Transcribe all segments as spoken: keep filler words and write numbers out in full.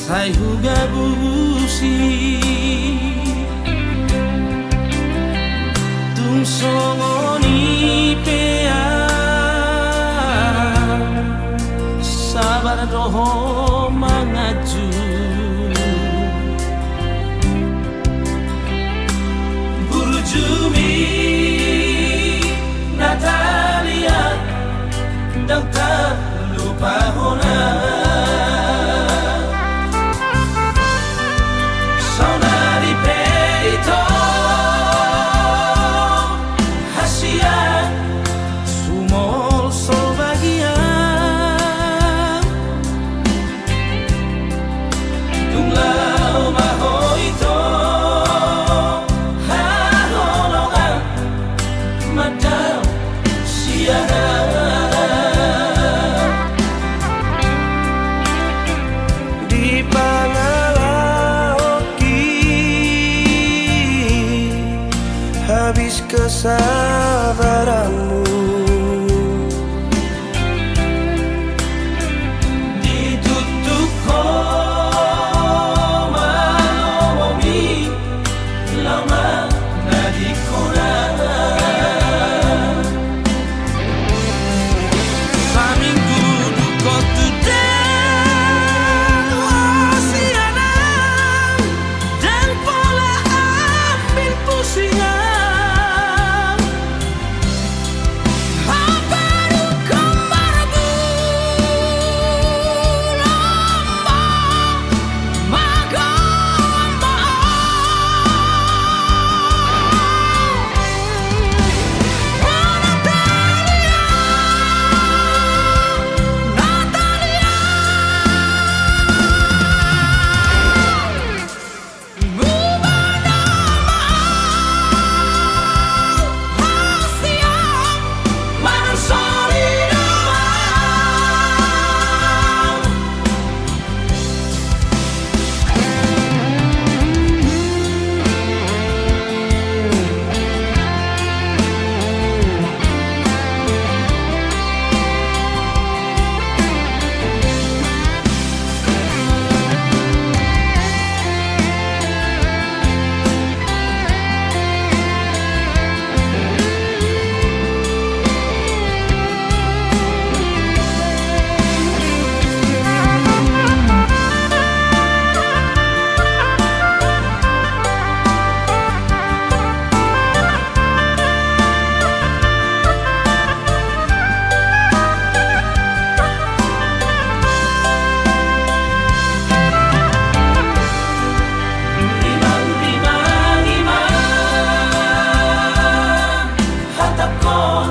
Sai hugabusi. Tung songon i pe au sabar do ho manganju. Burjumi Natalia, ndang tarlupa hona. Saonari pe ito hasian sumolsol bagian. Tung laho ma ho ito haholongan mandao sian au. Di pangalahonki habis kesabaranmu. Ditutup ho ma lomomi, laho ma na di hona. Saminggu dungkot tu denggo sian au, ndang pola ambil pusing au. Rimang, rimang, rimang hatangkon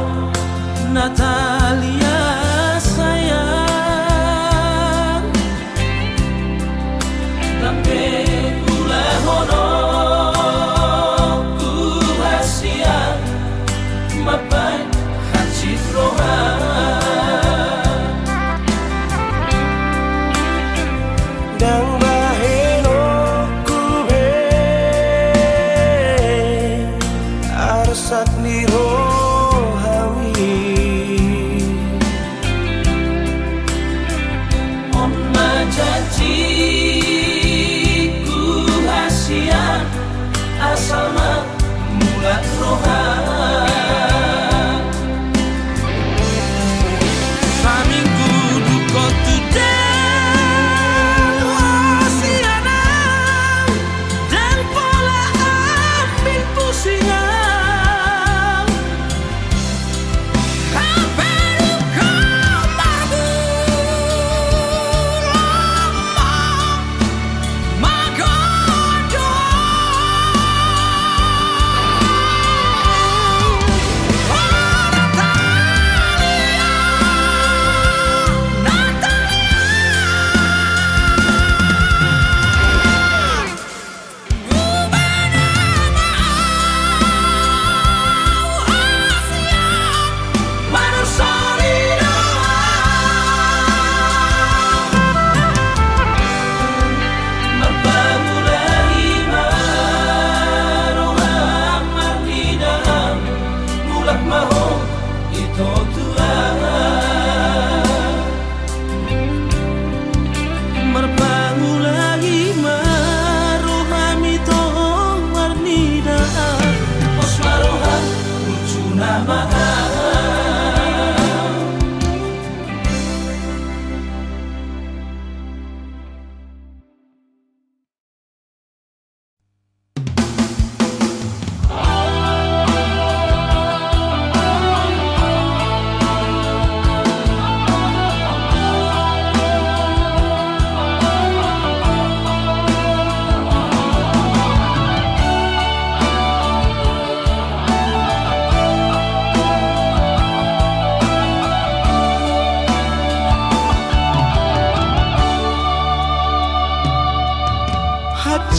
Natalia sayang. Lam pe ulahononku hasian mambahen hansit roha. Ndang bahenonku be arsak ni rohami. On ma janjiku hasian, asal ma mulat roha. Saminggu dungkot tu denggo sian au, ndang pola ambil pusing au. Hape dungkon margulomba.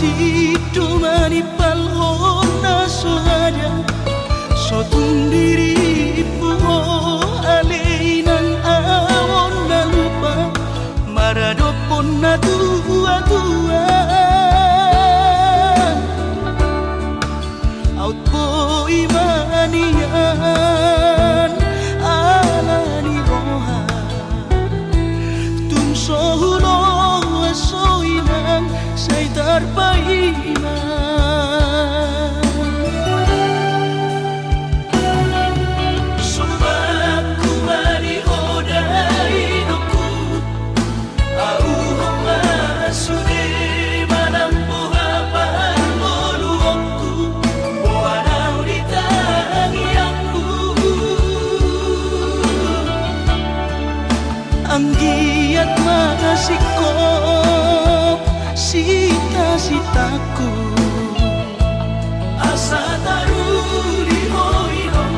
Sidomani pal ho na so ada, so tung dirimpu ho ale inang, ahu on na lupa maradophon na tuatua. Aut boi ma nian ala ni roha. Tung so huloas ho inang, sai tarpaima. Sumbaku ma di ho da inongku. Ahu on ma sude manamboha parngoluonku, boan ahu di tangiangmu. Anggiat ma singkop sitasitangku. Asa taruli ho inong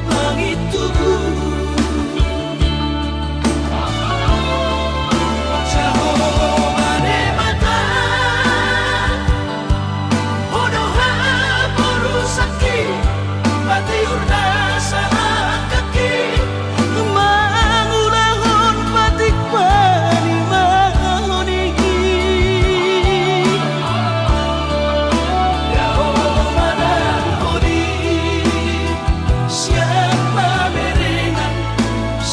pangintubu. Jahowa Debata, ho do haporusangki, patiur nasa angkangki, mangulahon patik panimaon i. Dao manang holi, sian pamerengan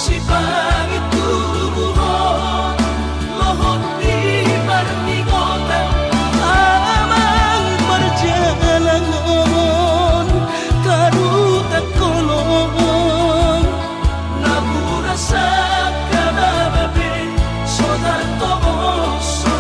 sipangintubuhon, lohot di parningotan, amang parjalangon, tarutang holong. Napuran sangkababa pe so tartomoshon.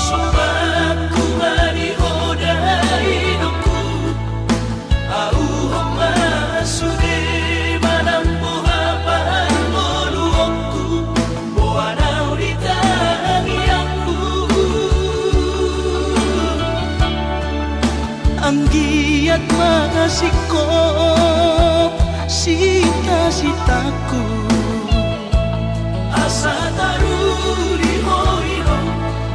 Sumbaku ma di ho da inongku, ahu on ma sude manamboha parngoluonku, boan ahu di tangiangmu. Anggiat ma singkop sitasitangku. Asa taruli ho inong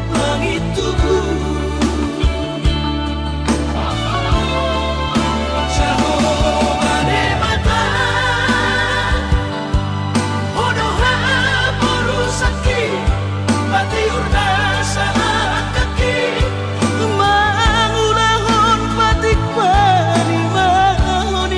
pangintubu. Jahowa Debata, ho do haporusangki, patiur nasa angkangki, mangulahon patik panimaon i.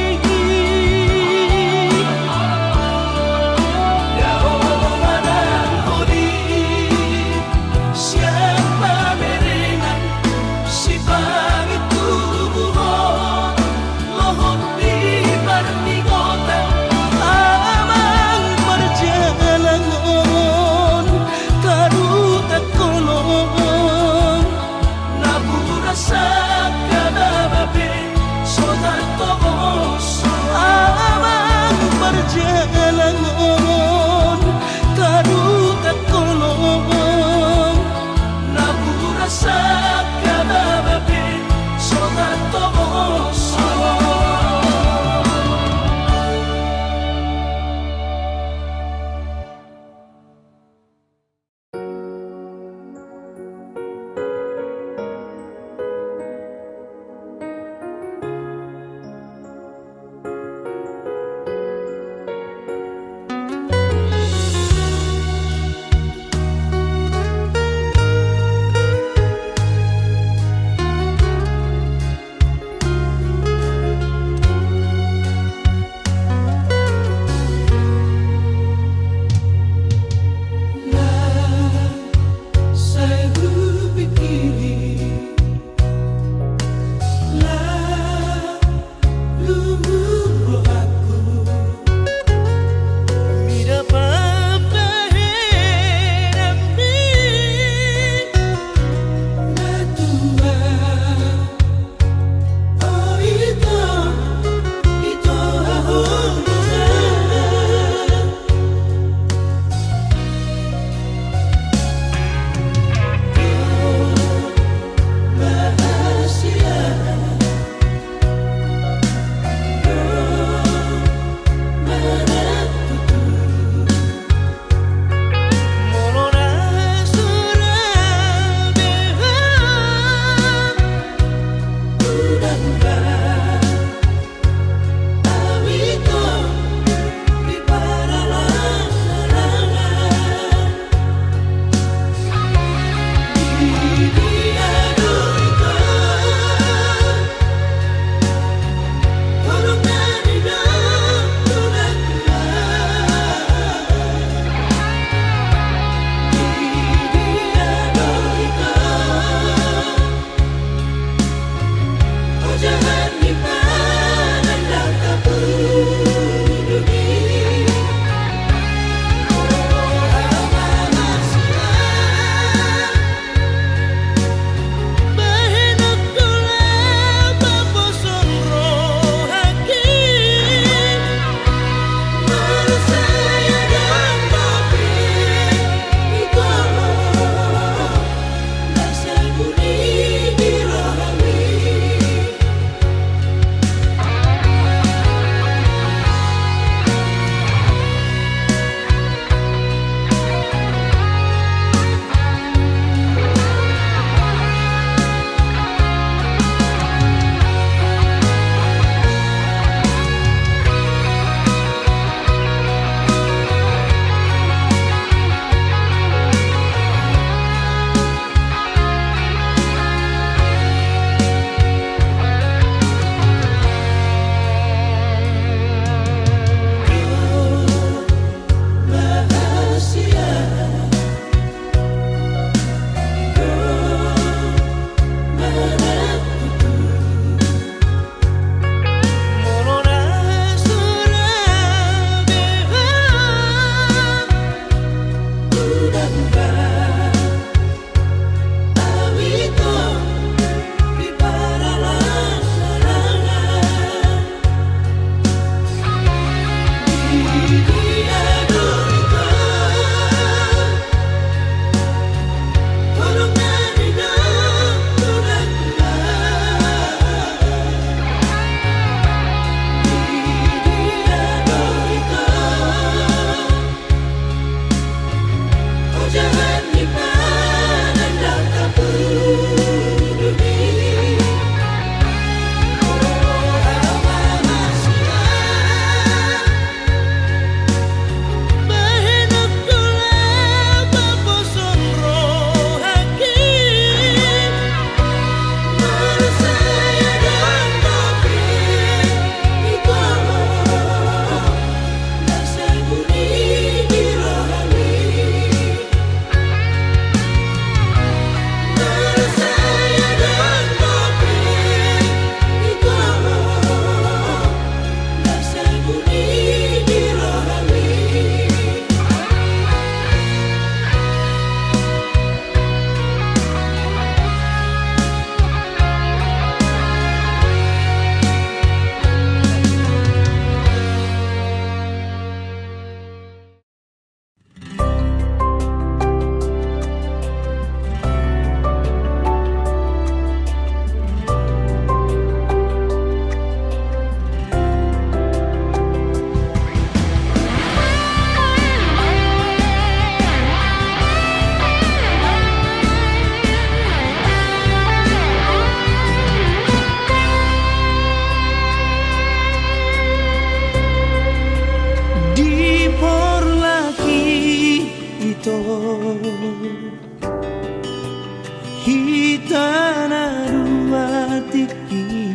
Hita na dua tingki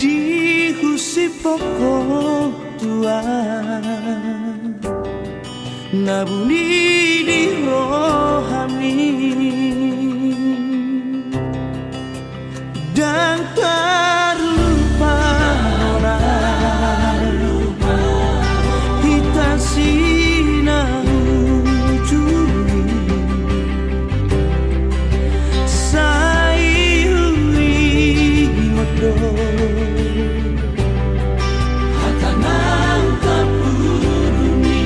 dihusip Ho Tuhan, na buni di rohami. Ndang tarlupa Ho na hita sinauju i, sai huingot do hata na hutapodomi.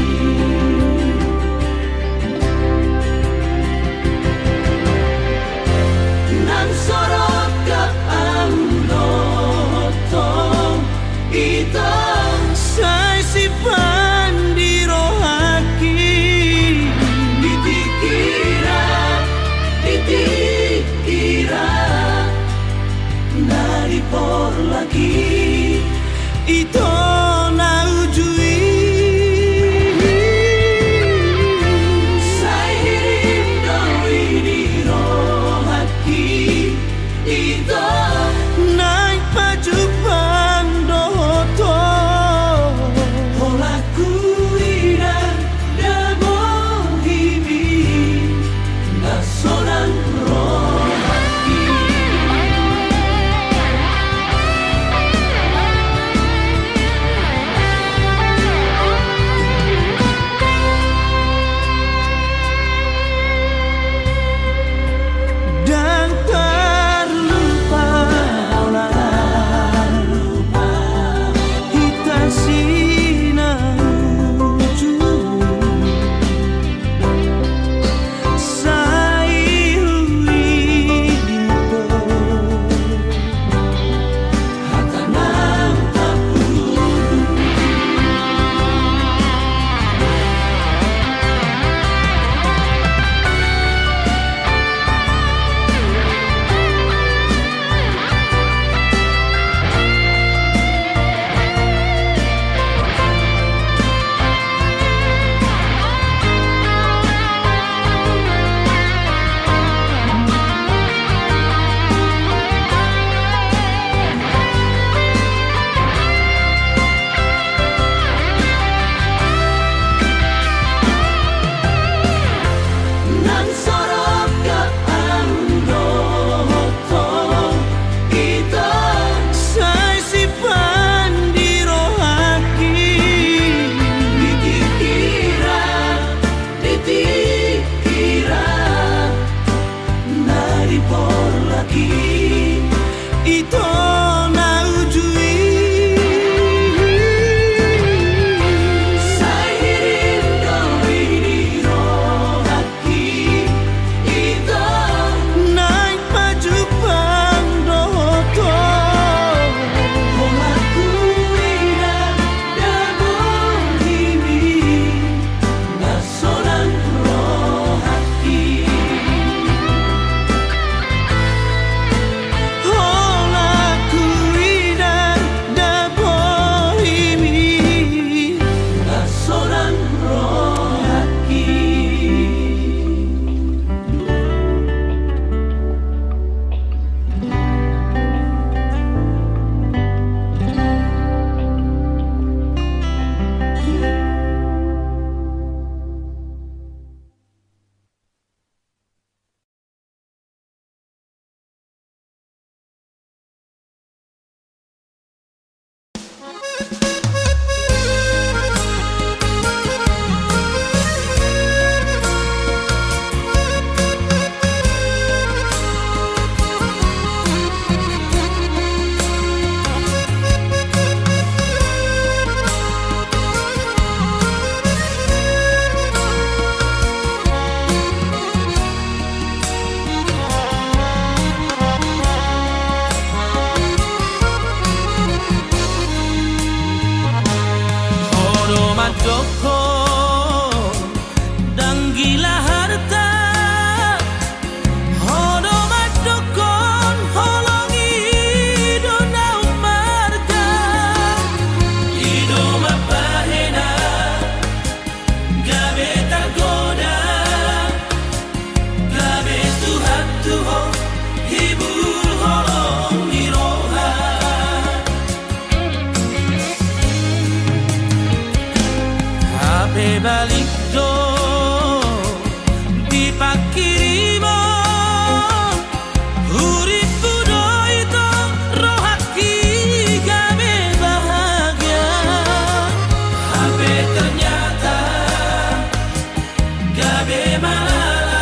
pe malala.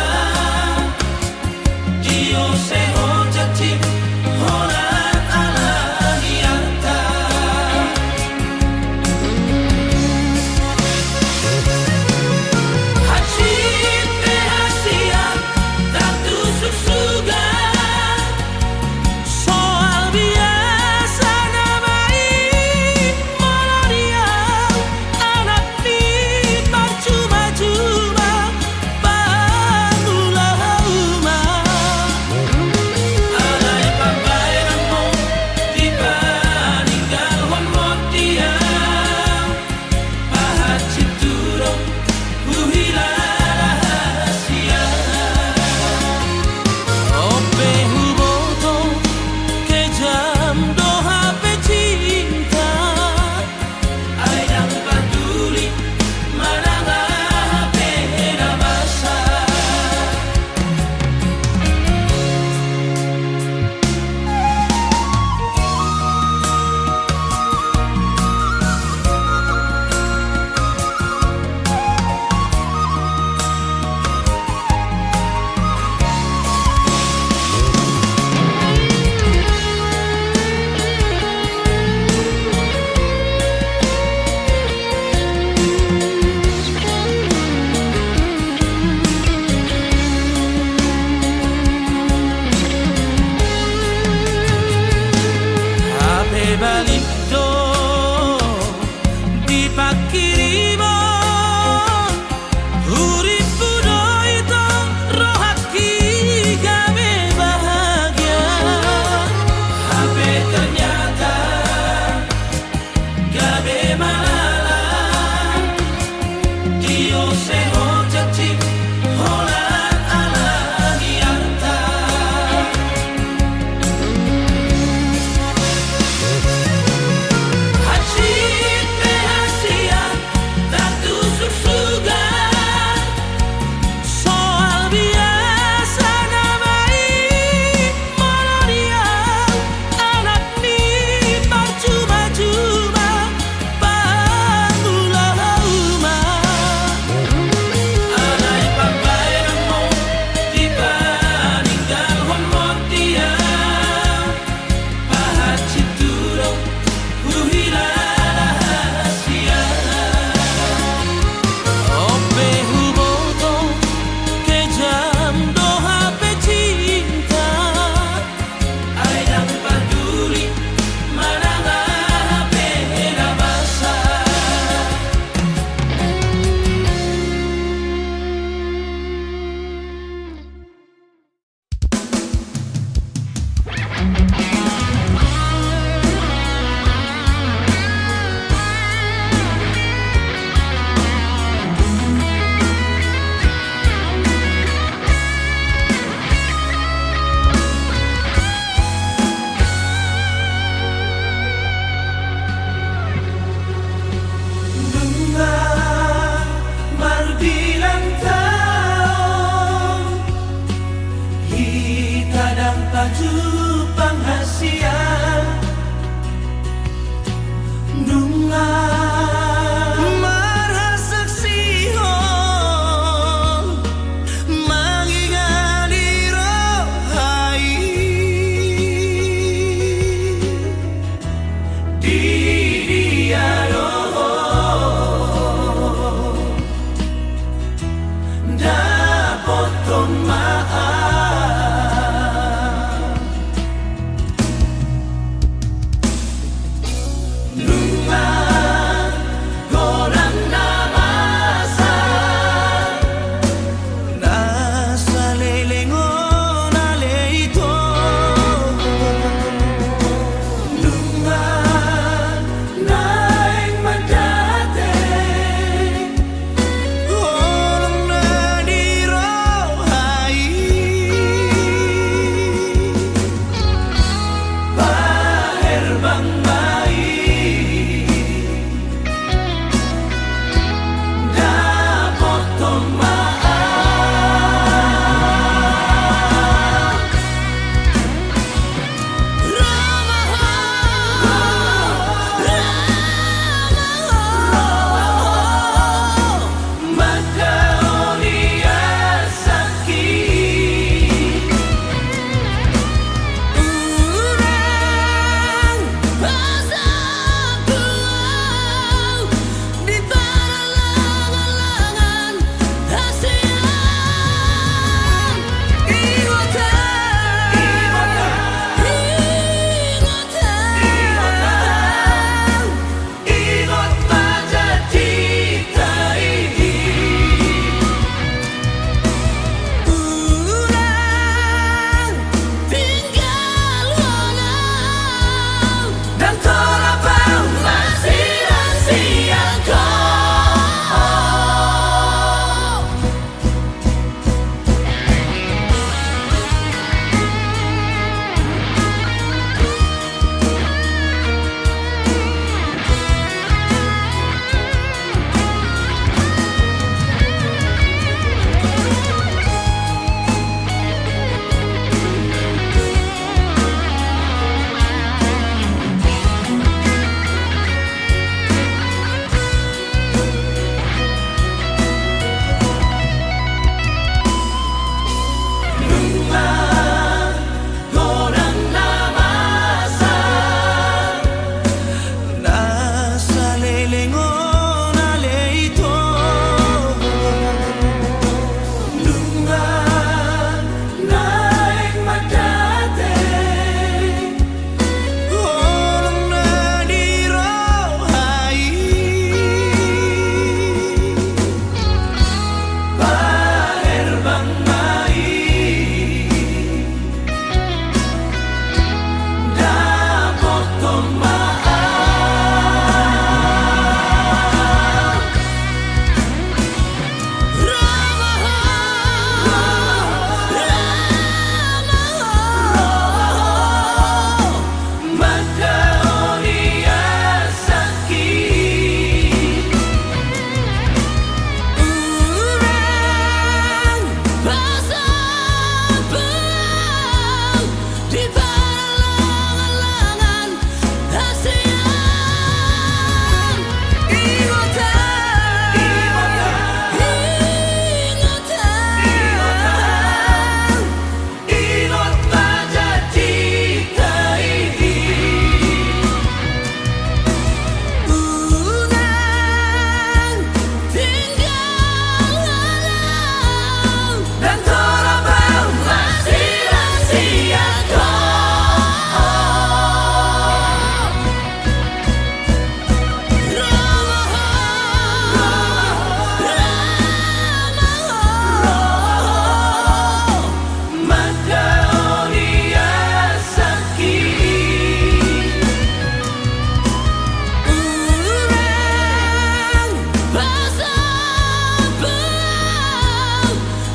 Diose ho janjim holan ala ni arta. Hansit pe hasian tartusuk suga. Soal biasa nama i molo di au anak ni parjumajuma.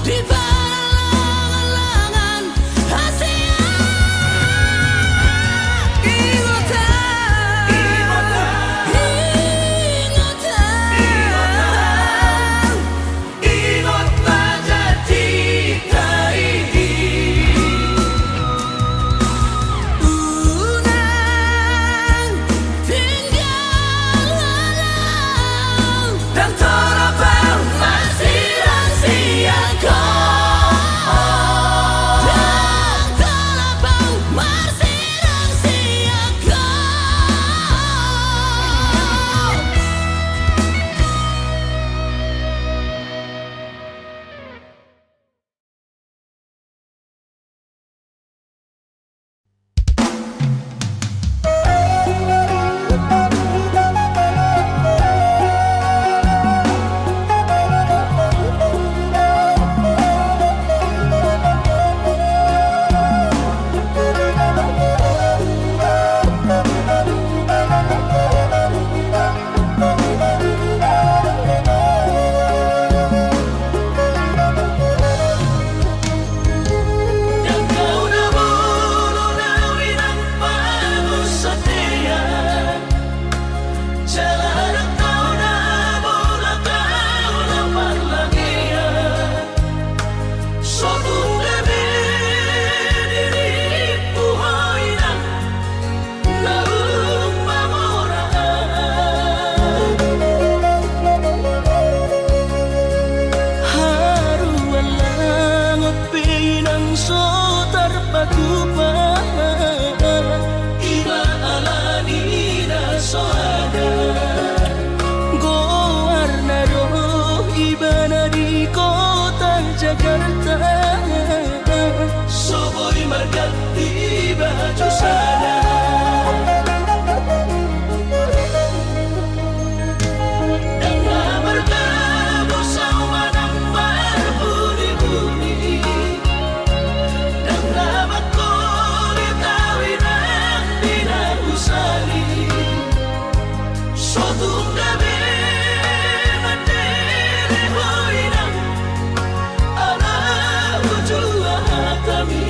Di parlangan-langan hasea. Ingot au, ingot au, ingot au, ingot ma janjita i. Unang tinggalhon au. Ndang tolap au marsirang sian ho. Ndang tolap au marsirang sian ho. Sotung gabe dirimpu ho inang, naung mamora. Haruan langot pe inang so tarpatupa. Ima alani na so ada. Goarna do ibana di kota Jakarta. So boi marganti baju sada. Ndang na mardabu sauma ndang marbuni-buni. Ndang na mangkolit au inang di na husali. Sotung gabe mandele ho inang, ala hujua hatami.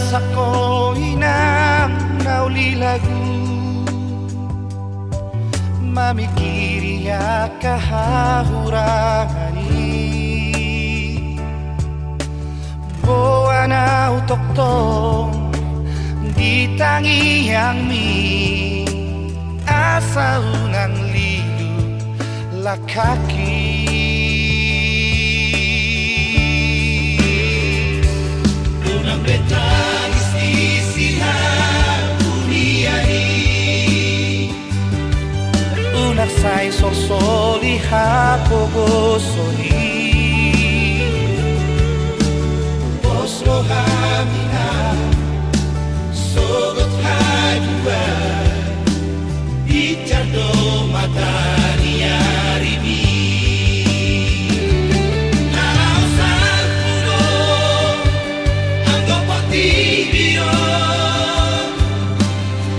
Sangko inang na uli lagu, mamingkiri angka hahurangan i. Boan ahu tongtong di tangiangmi, asa unang lilu langkangki. Unang be tangis di sihabunian i, unang sai solsoli hapogoson i. Pos roham inang, sogot haduan, bicar do mata ni arimi. Na laho salpu do anggo portibi on,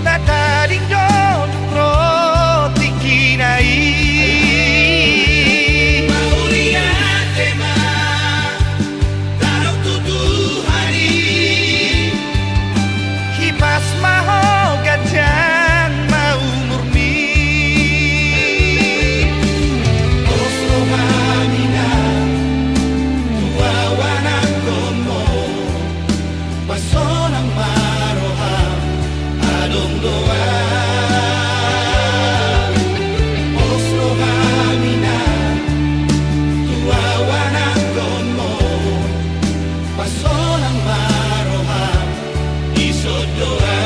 na tading do dung ro tingkina i. Mauliate ma, tadok tu Tuhan i. Hipas ma ho, ganjang ma umurmi. Pos roham inang, tu ahu anakkonmu, pasonang ma roham adong do ahu. Pos roham inang, tu ahu anakkonmu, pasonang ma roham, dison do ahu.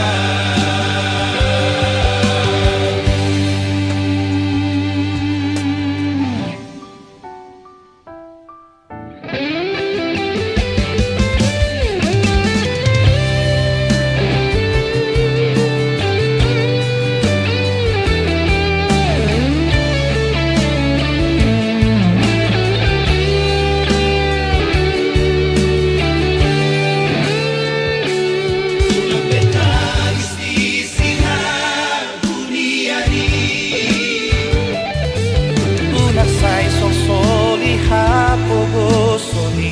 Unang sai solsoli hapogoson i.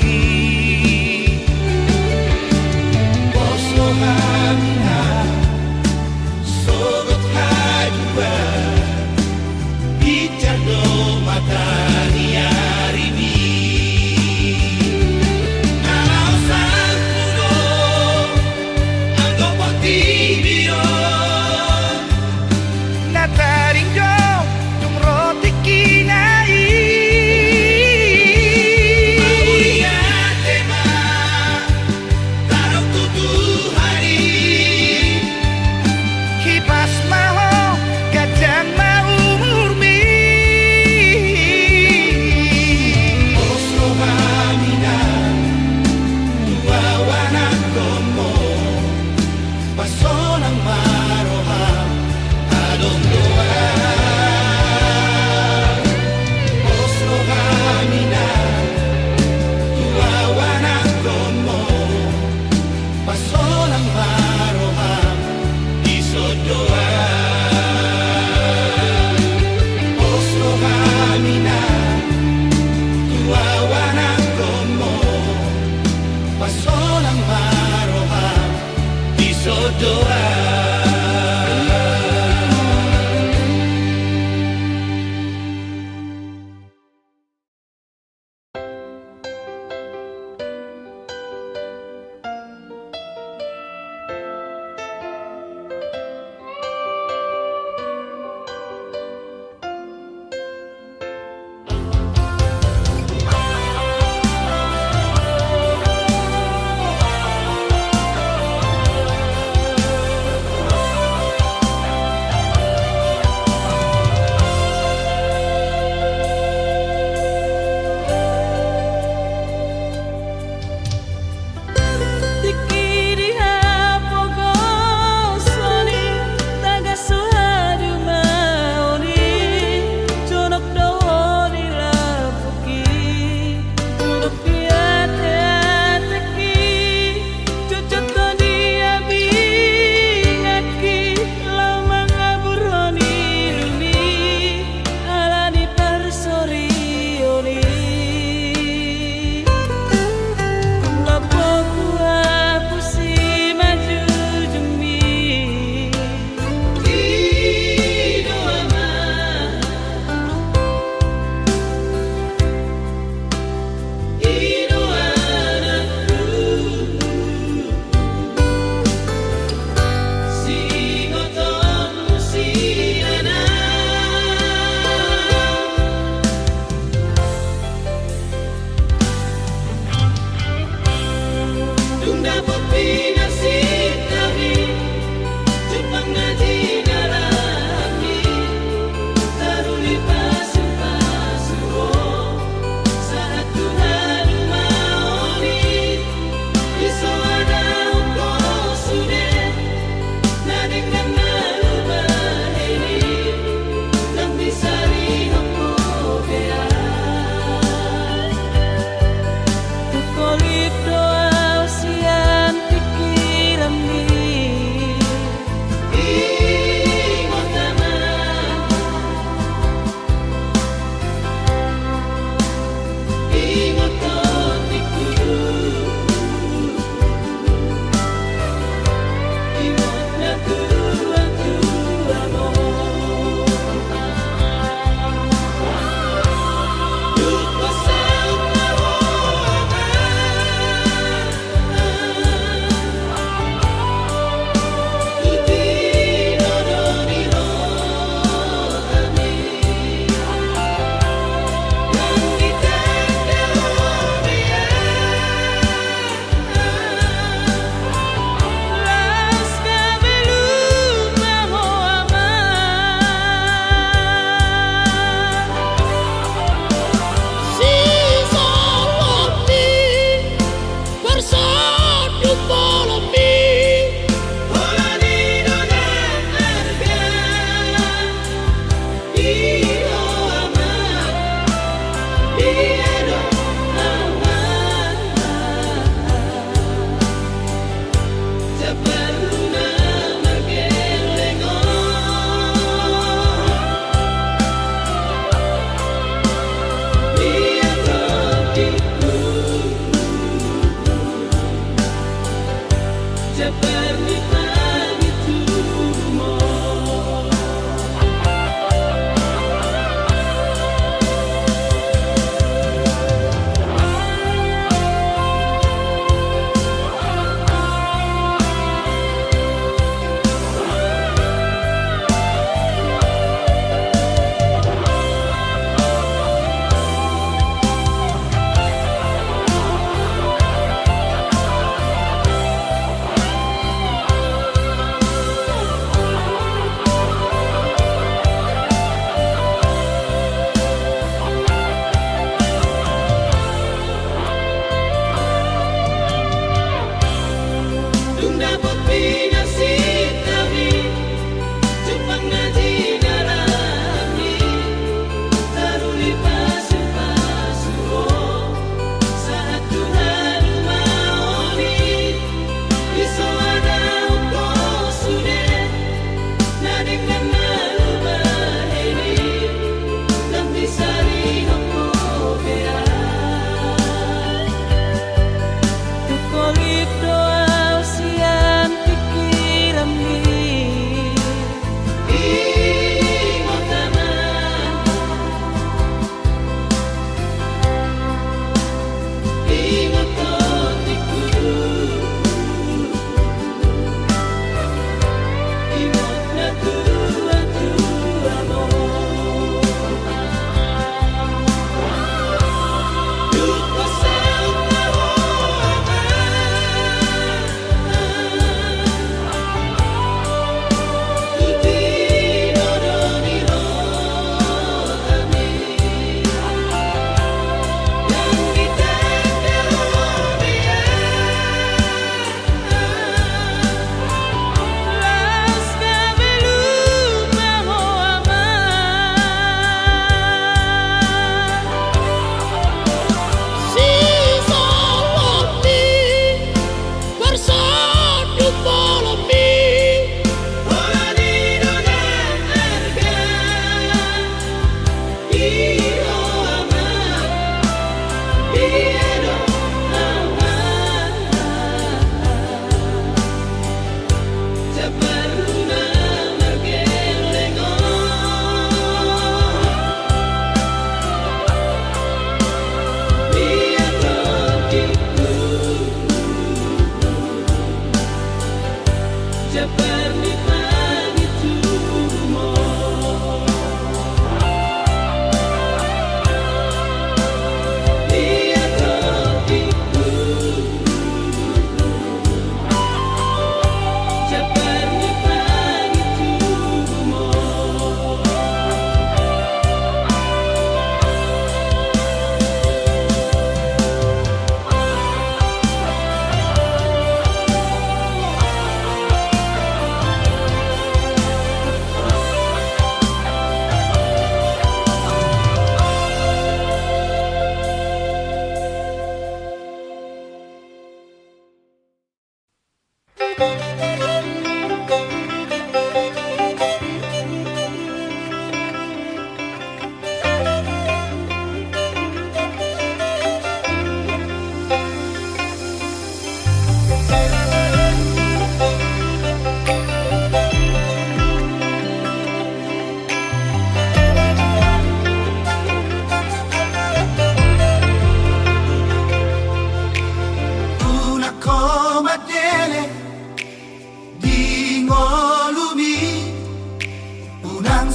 Pos roham inang, sogot haduan, bicar do mata ni arimi. Na laho salpu do anggo portibi on, na tading do dung ro tingkina i.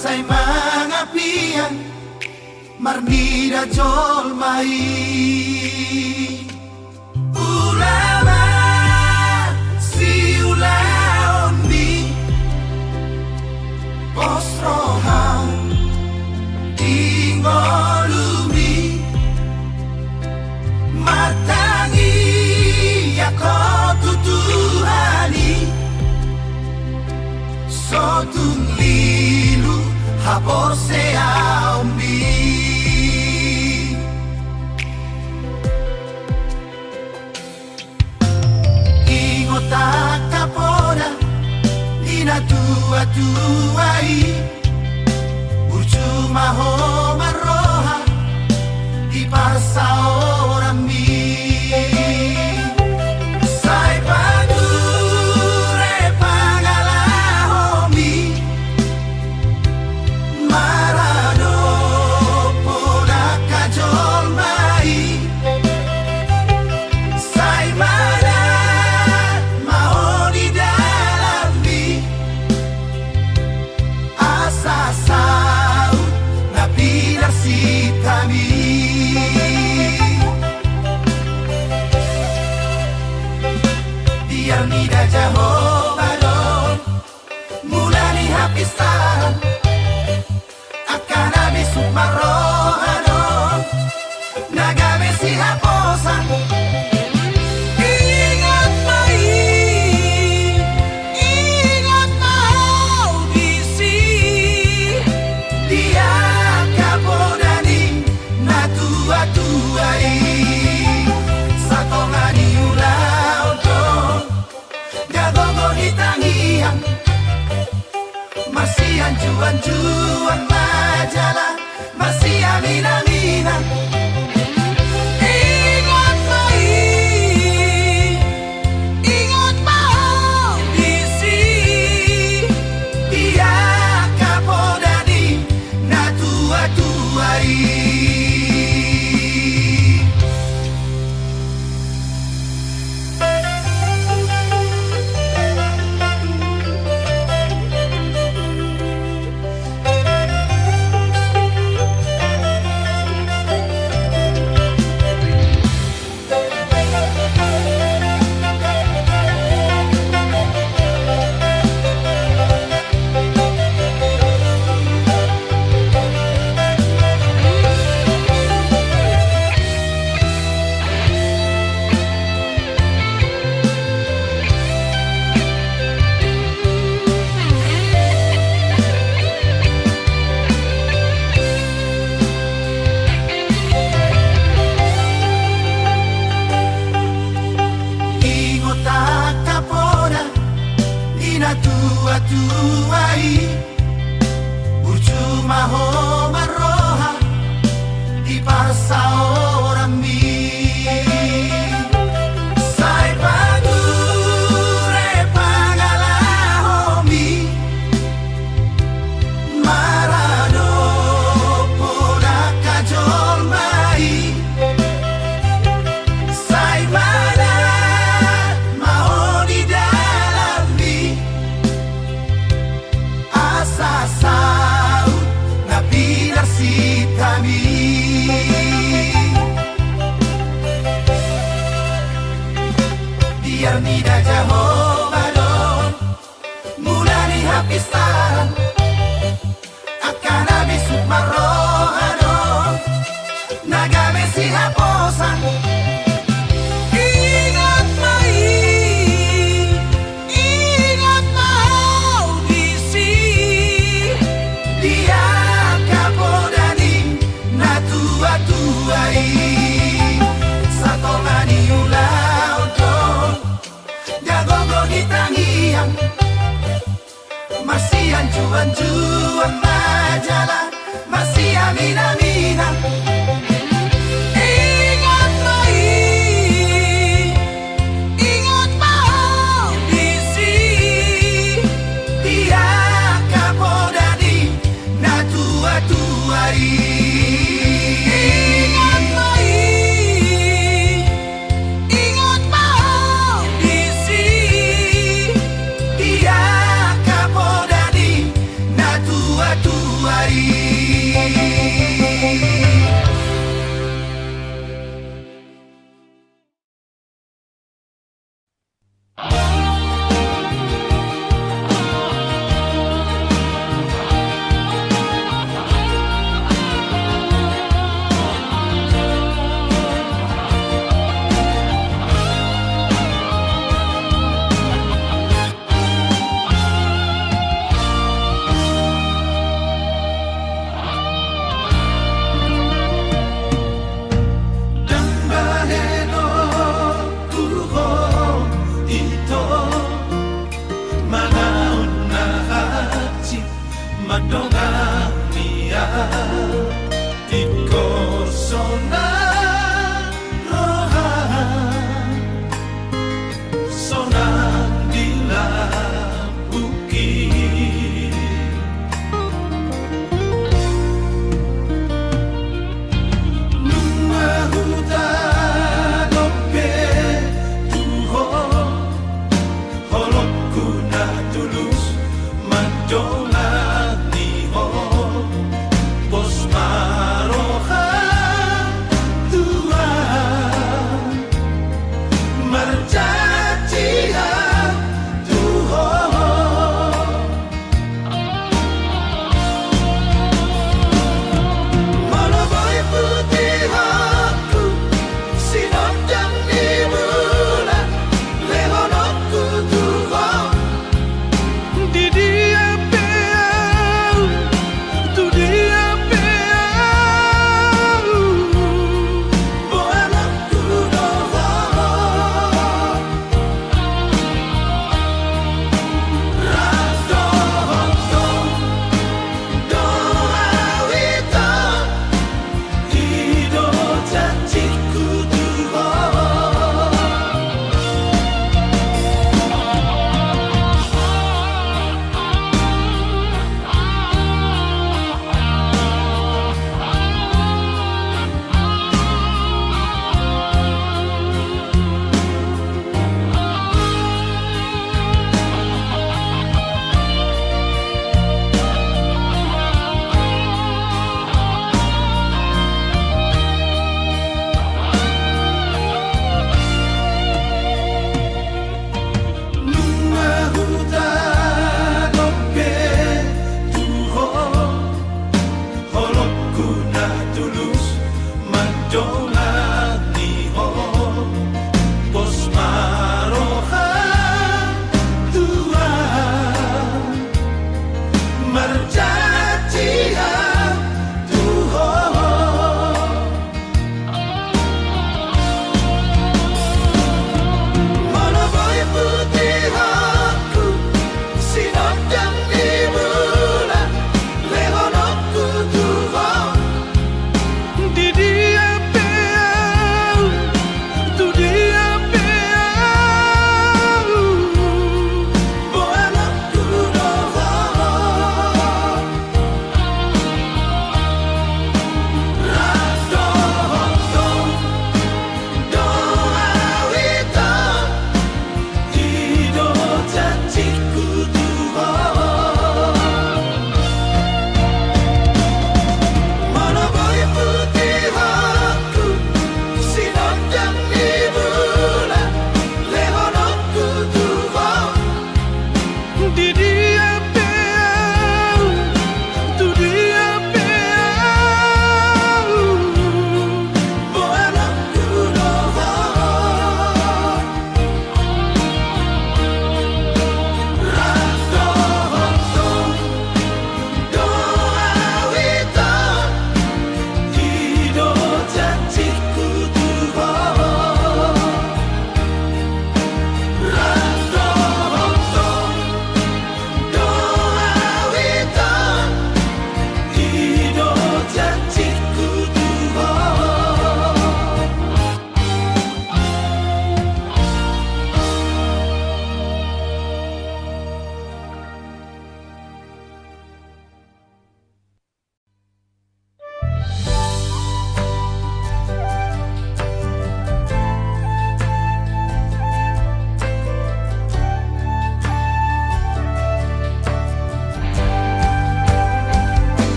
Sai mangapian marnida jolma i. Ula ma siulaonmi, pos roham di ngolumi, martangiang ho tu Tuhan i, so tung lilu haporseaonmi. Ingot angka poda ni natuatua i, burju ma ho marroha di parsaoranmi. Sai pature pangalahomi, maradophon angka jolma i. Sai manat ma ho di dalanmi, asa saut na pinarsinta mi. Biar mida Jahowa do mula ni hapistaran, angka na bisuk marroha do na gabe sihaposan. Ingot ma i, ingot ma ho disi, di angka poda ni natuatua i. Satonga ni ulaon do na gogo ni tangiang, marsianjuanjuan ma jala marsiaminaminan. Ingot ma i, ingot ma ho disi, di angka poda ni natuatua i. Ingot angka poda ni natuatua i, burju ma ho marroha di parsaoranmi. Sai pature pangalahomi, maradophon angka jolma i. Sai manat ma ho di dalanmi, asa saut na pinarsinta mi. Biar mida Jahowa do mula ni hapistaran, angka na bisuk marroha do na gabe sihaposan. Ingot ma i, ingot ma ho disi, di angka poda ni natuatua i. Satonga ni ulaon do na gogo ni tangiang, marsianjuanjuan ma jala marsiaminaminan. Ingot ma i, ingot ma ho disi, di angka poda ni natuatua i. Ingot ma i, ingot ma ho disi, di angka poda ni natua-tua. Ndang bahenonku ho ito, manaon na hansit mandongani ahu, ingkon sonang roham, sonang di lambungki. Nunga hutadop be tu ho, holongku na tulus mandongani ho, pos ma roham,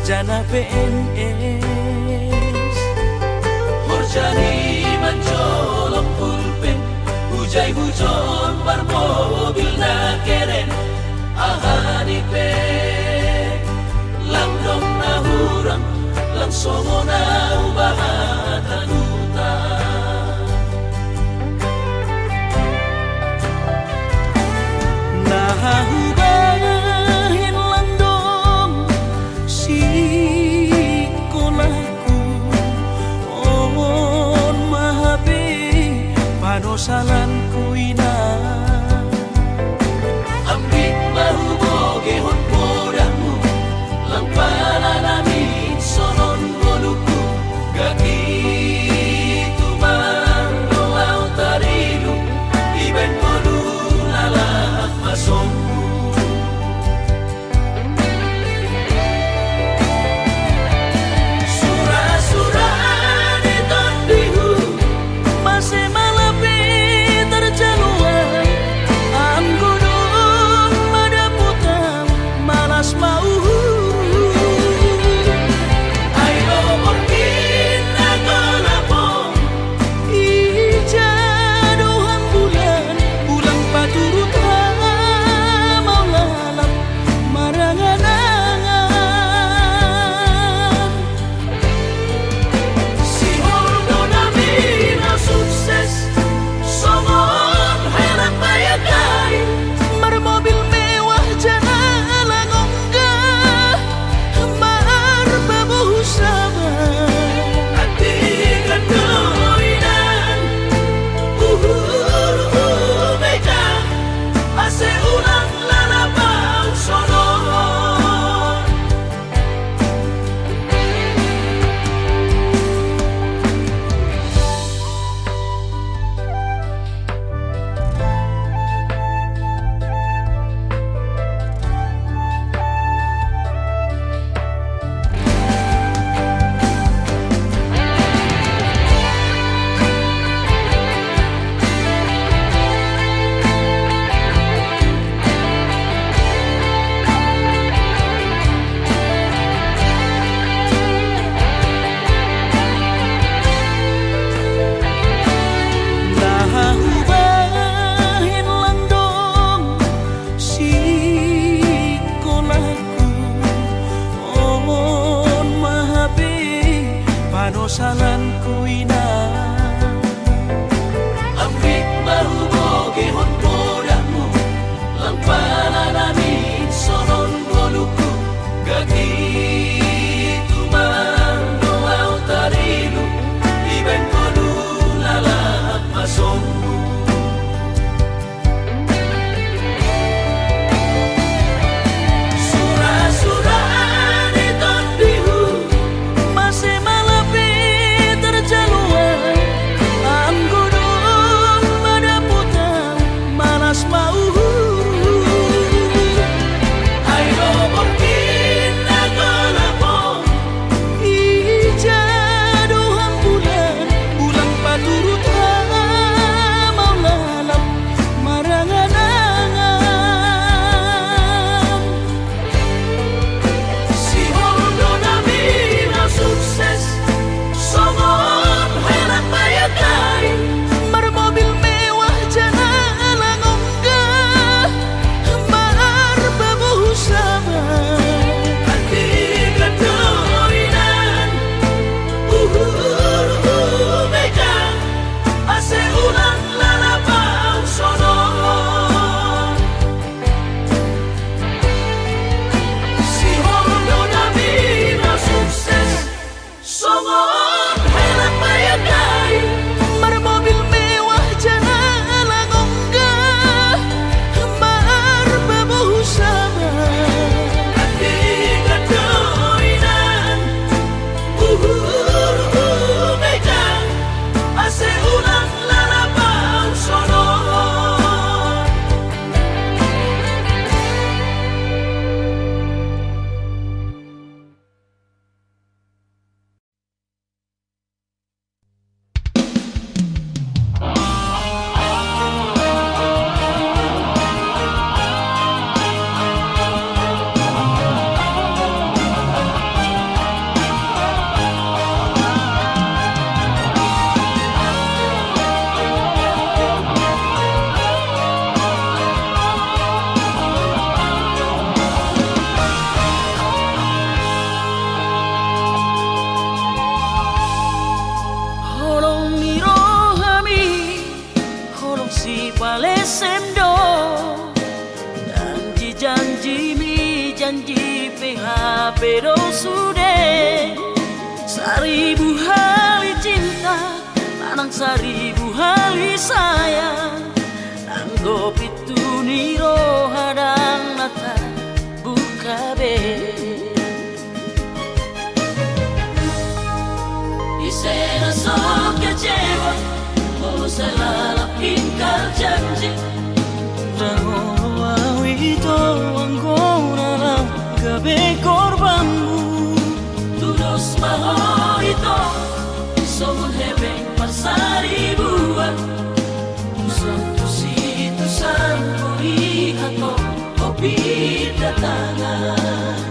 Jana P N S. Horjani manjolom pulpen, hujai hujon marmobil na keren. Aha ni pe, lang dong na hurang, lang songon na hubahat haduta. Na hubahen lang dong sikolahku, on ma hape panosalanku inang. Ambit ma hubogehon podahmu, lang pala na minsonon ngolungku, gati tumang do ahu taridung, dibaen ngolu na laho masombu. Sura-sura ni tondihu, mase ma lape tarjalo ahu, anggo dung madapot ahu, malas ma uhurhu. Ai do borngin na golap on, ija do hambulan, ulang paturut hamaol lalap marangan-angan. Sihol do nami na sukses, songon halak bayagai, marmobil mewah jala lang ongga, marpabohu saba. Antikan do inang, uhurhu mega, ase ulang lalap ahu sonon. Na hubahen lang dong sikolahku, on ma hape panosalanku inang. Ambit ma hubogehon podahmu, lang pala na minsonon ngolungku, gati tumang do ahu taridung, dibaen ngolu na laho masombu. Sura-sura ni tondihu, mase ma lape tarjalo ahu, Pe do sude, saribu hali cinta, manang saribu hali sayang, anggo pintu ni roha ndang na tabuka be. Ise na so kecewa, molo sai lalap ingkar janji. Ndang olo au ito, anggo na lam gabe korbanmu. Tudos ma ho ito, songon hepeng parsaribuan. Tusan tusi tusan, boi hatop ho pinda tangan.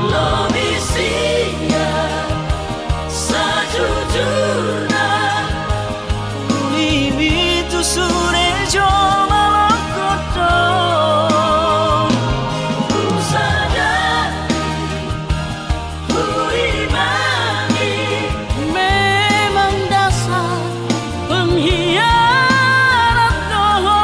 Lobi singa sajujurna, uli mi tu sude joma longkot do. Husadari, huimani, memang dasar pengkhianat do ho.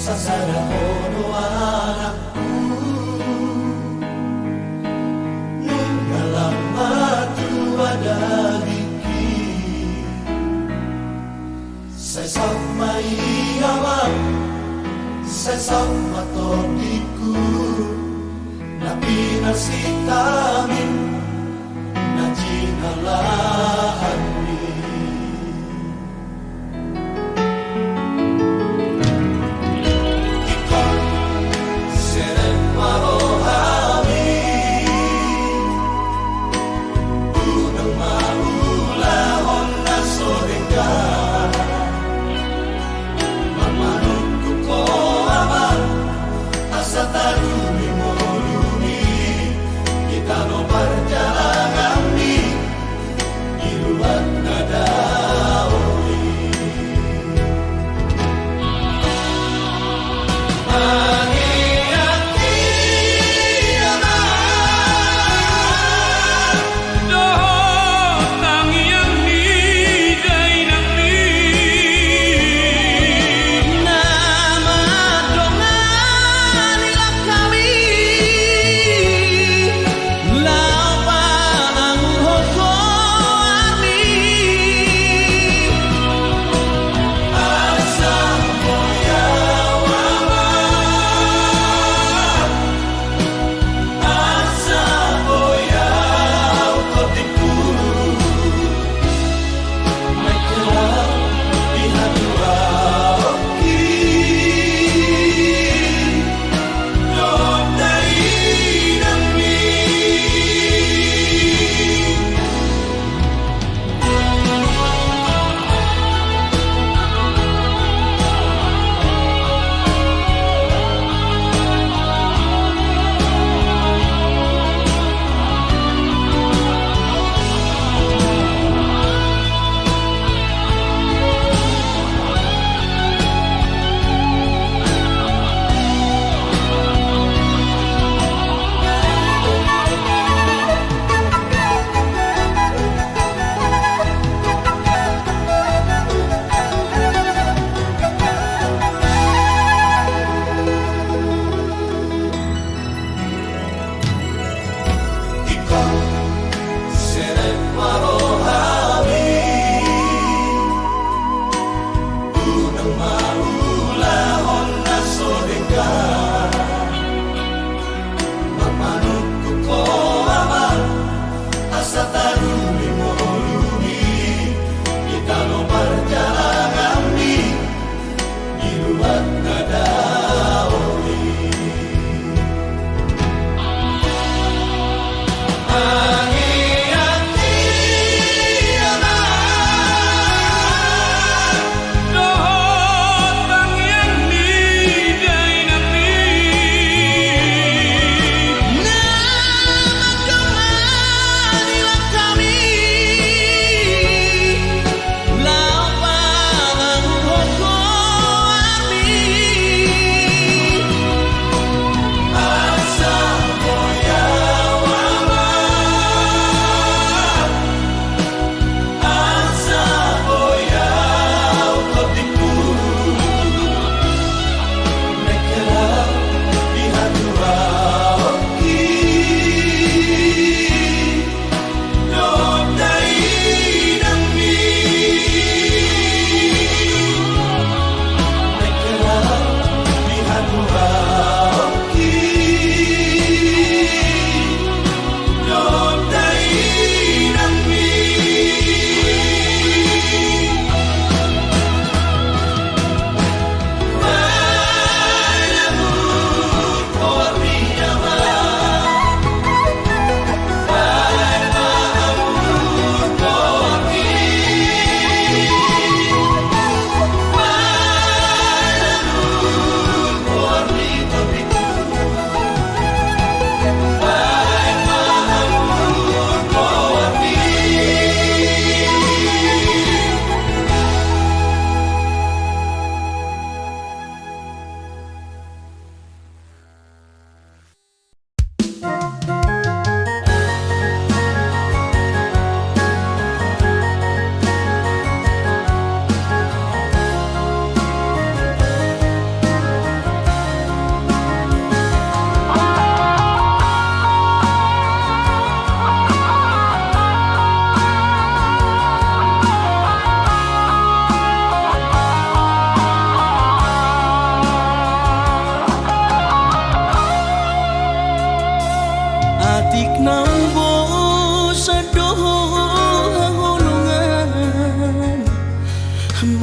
Sasada ho do anakku, nunga lam matua daliki. Sai saut ma i amang, sai saut ma tondingku, na pinarsinta mi, na jinalahan mi. Ingkon serep ma roha mi, unang ma ulahon na so denggan. Manungkun ho amang, asa taduli ngolu mi, hita do parjalangan mi.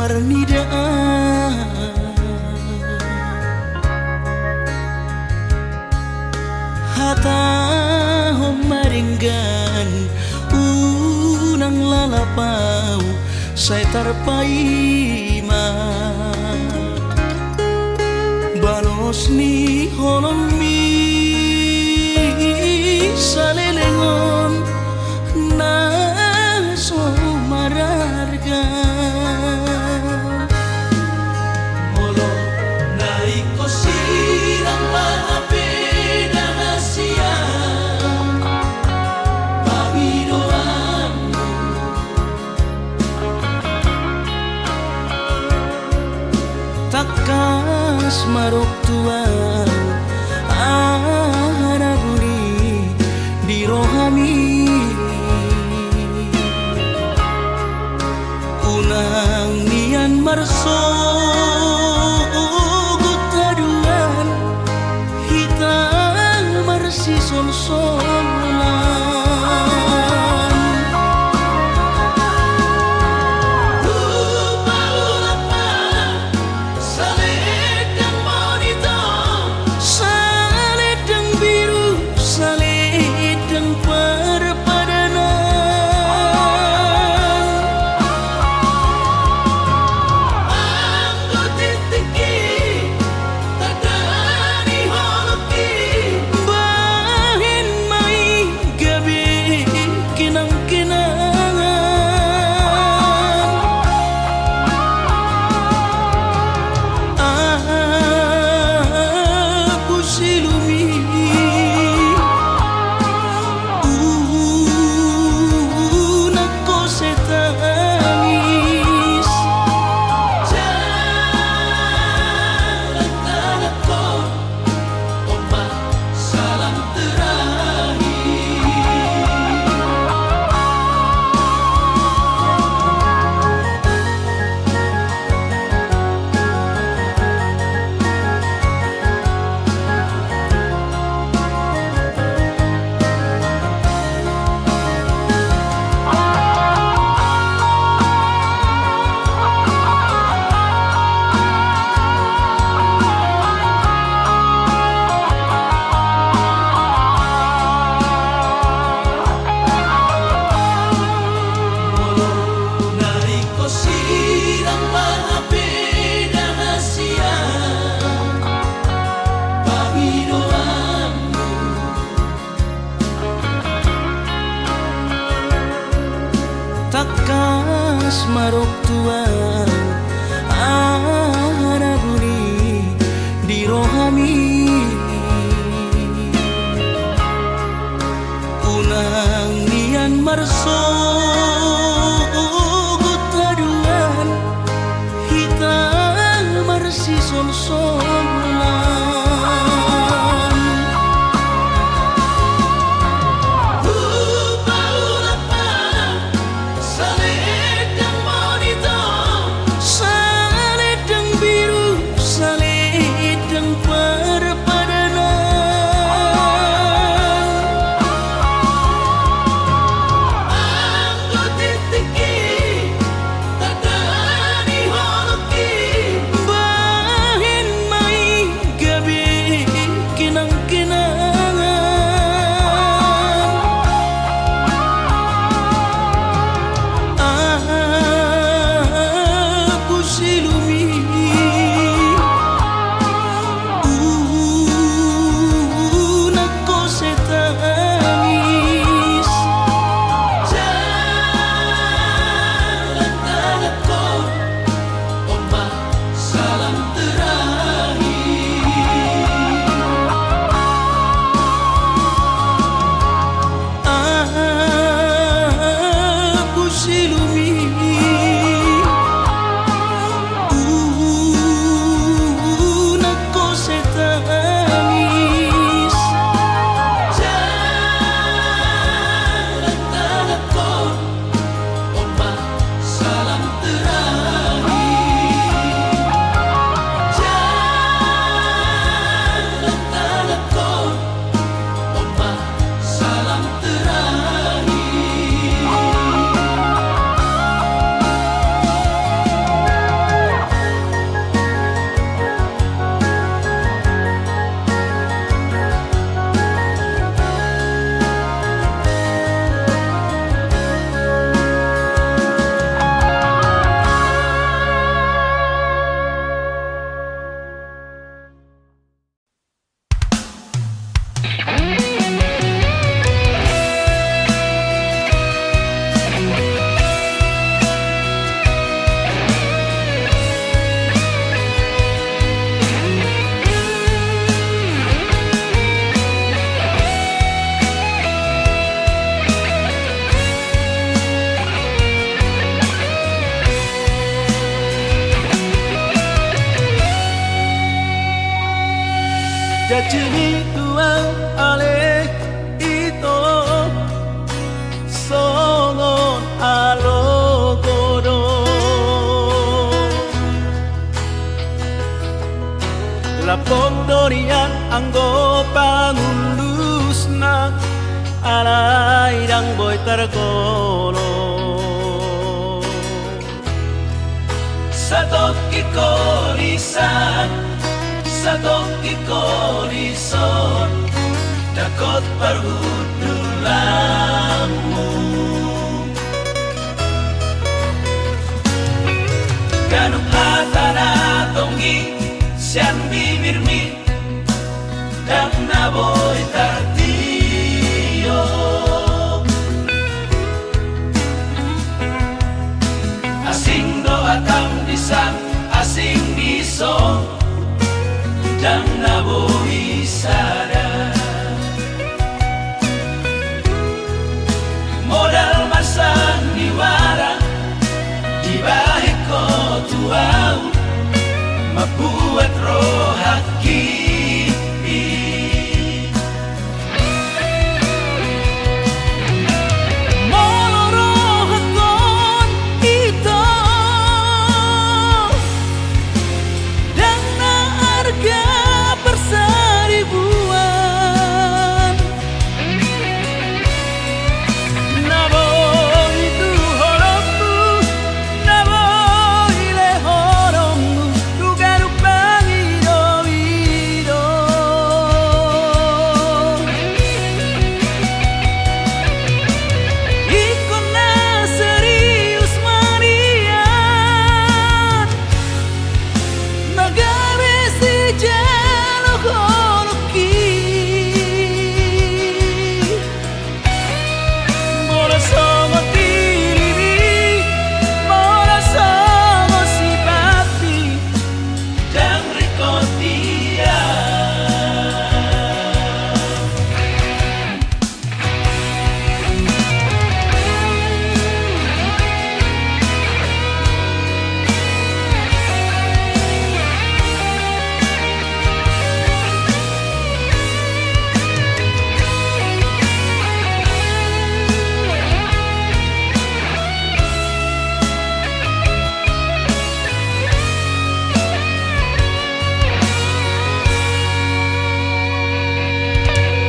Marnida, hatahon ma denggan, unang lalap ahu, sai tarpaima balos ni holongmi saleleng on na so mararga. Molo na ingkon sirang ma hape dang hasian pangidoanmu, tangkas ma rap tu ahu aha na buni di rohami. Unang nian marsogot haduan, hita marsisonsonan. Hupaulak ma salendang monitor, salendang biru, salendang parpadanan. Anggo tingtingki tanda ni holongki, bahen ma i gabe kenangkenangan. Ahu silumi, unang ho sai tangis. Jalan tanganku. Tangkas ma rap tu ahu aha na buni di rohami. Unang nian marsogot haduan, hita marsisonsonan. Hupaulak ma salendang monitor, salendang biru, salendang parpadanan. Anggo Janji ni Tuhan ale ito songon alogo do. Lapok do nian anggo pangulusna, alai ndang boi targolo. Satongkin holisan, satongkin holison, dangkot parhundulanmu. Ganup hata na tonggi sian bibirmi, ndang na boi tartio. Asing do atam di san, asing di son, ndang na boi sada. Modal ma sandiwara dibahen ho tu ahu, mambuat rohangki. Molo rohangkon ito, ndang na arga parsaribuan. Na boi tu holongmu, na boi lehononmu tu ganup pangidoido. Ingkon na serius ma nian na gabe sijalo holongki. Molo songon dirimu, molo songon sifatmi, ndang ringkot ia.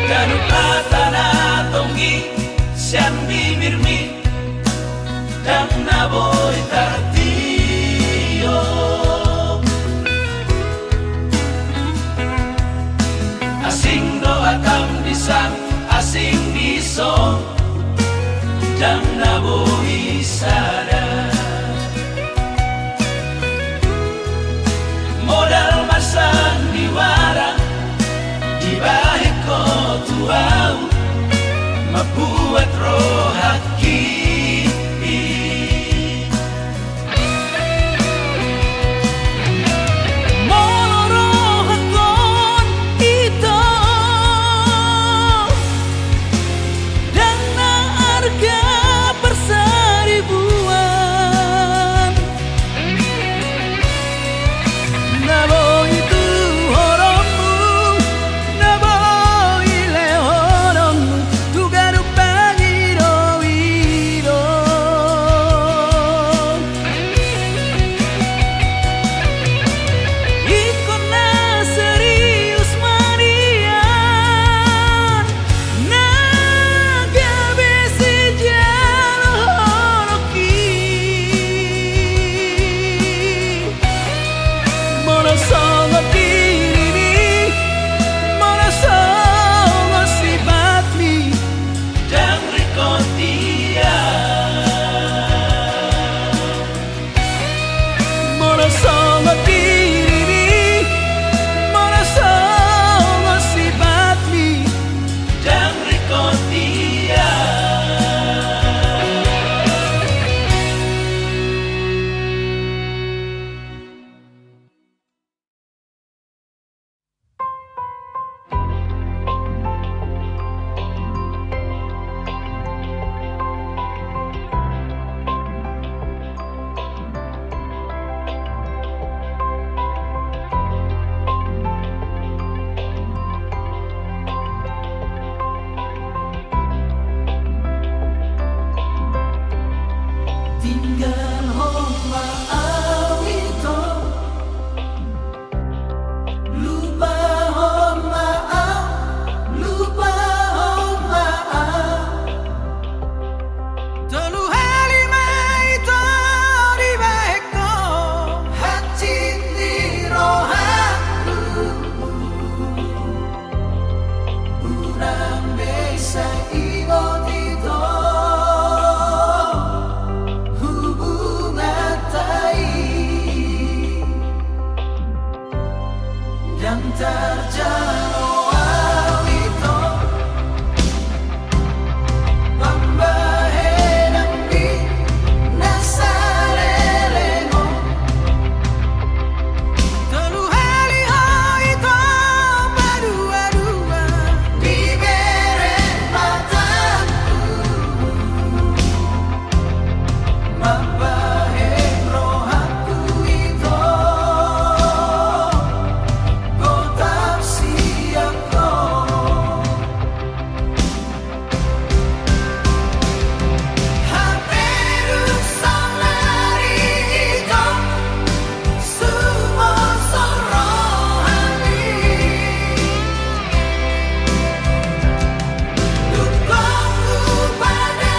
Ganup hata na tonggi sian bibirmi, ndang na boi tartio. Asing do atam di san, asing di son, ndang na boi sada. Modal ma sandiwara dibahen ho tu ahu, mambuat rohangki. Molo rohangkon ito, ndang na arga parsaribuan. Na boi tu holongmu, na boi lehononmu tu ganup pangidoido. Tarjalo au ito pambahenanmi na saleleng on. Tolu hali ho ito paduadua dibereng matangku. Mambahen rohangku ito gotap sian ho. Hape dung saonari ito sumolsol rohami. Dung ho hupada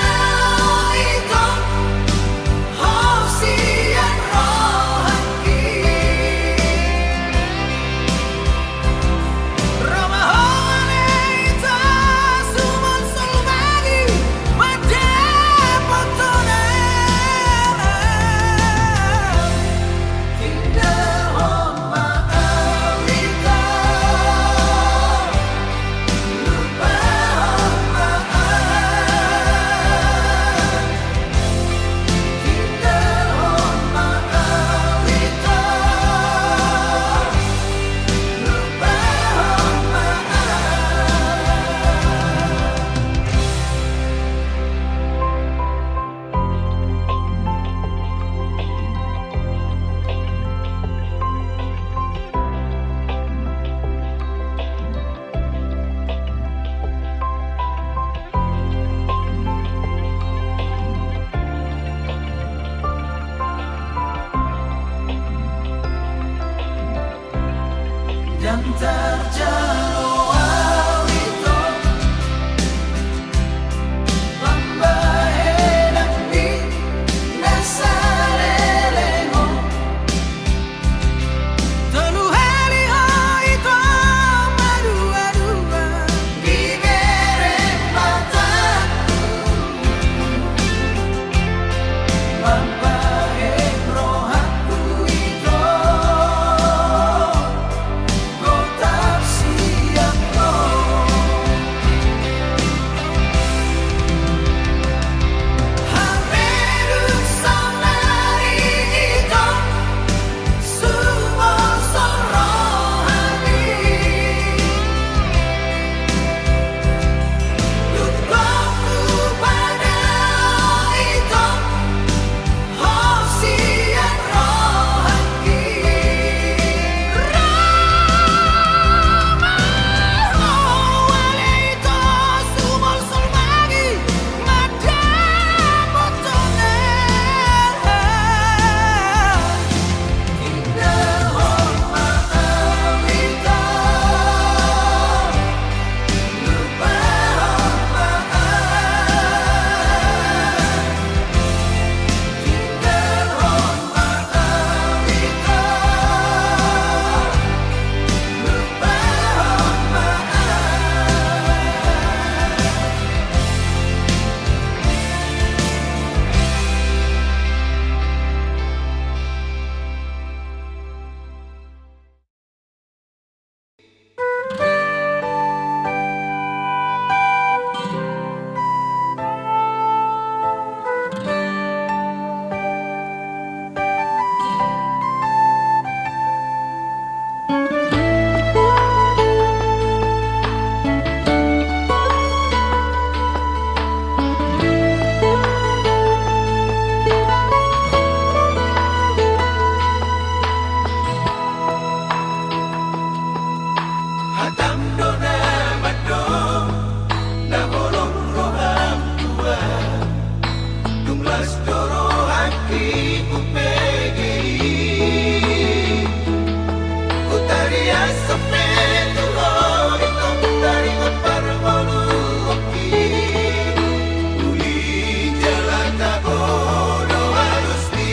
ito, ho sian rohangki. Ro ma ho ale ito sumolsol bagi mandapothon au. Tinggalhon ma au ito, lupahon ma au. Tinggalhon ma au ito, lupahon ma au. Ndang tarjalo au ito pambahenanmi na saleleng on. Tolu hali ho ito paduadua dibereng matangku. Mambahen rohangku ito gotap sian ho. Hape dung saonari ito sumolsol rohami. Dung ho hupada ito, ho sian rohangki. Ro ma ho ale ito sumolsol bagi mandapothon au. Tinggalhon ma au ito, lupahon ma au. Tinggalhon ma au ito, lupahon ma au. Hatam do na mandok na holong roham, Tuan. Dung las do rohangki umbege i, hutariashon pe tu ho, ito, taringot parngoluonki. Uli jala tabo do alusti.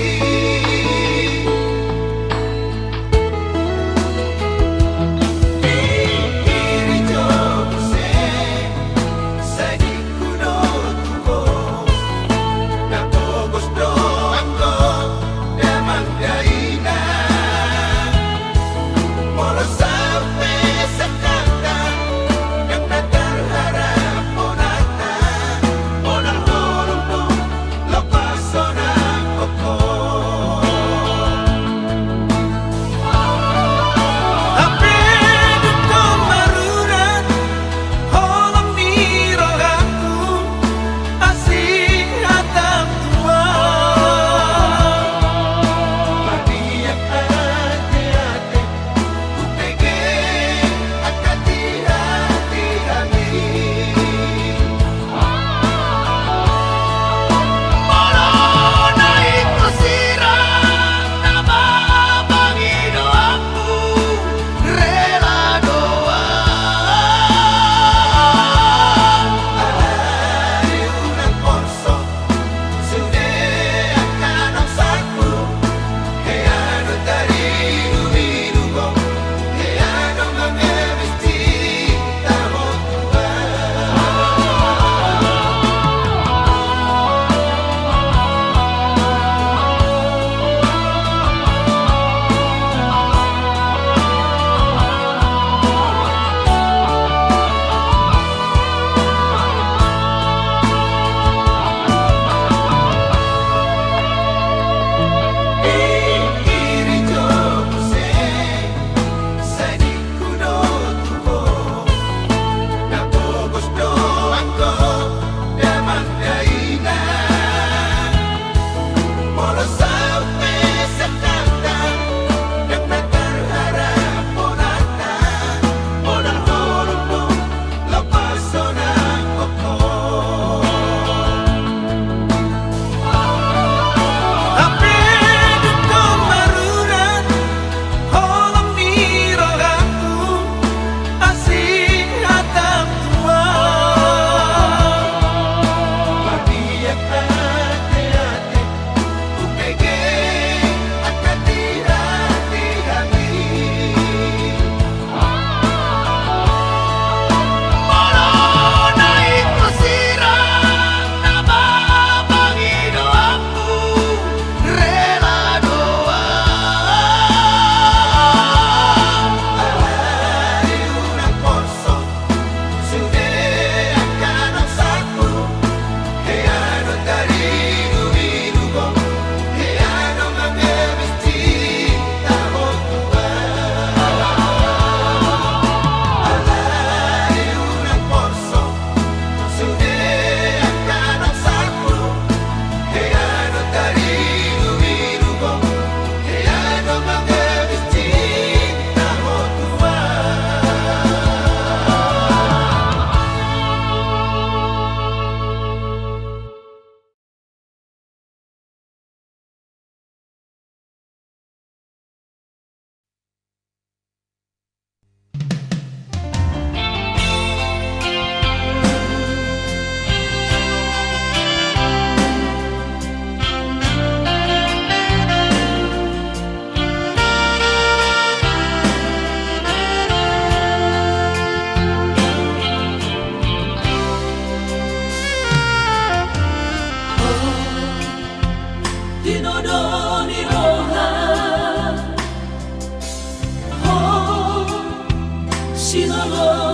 Sinolo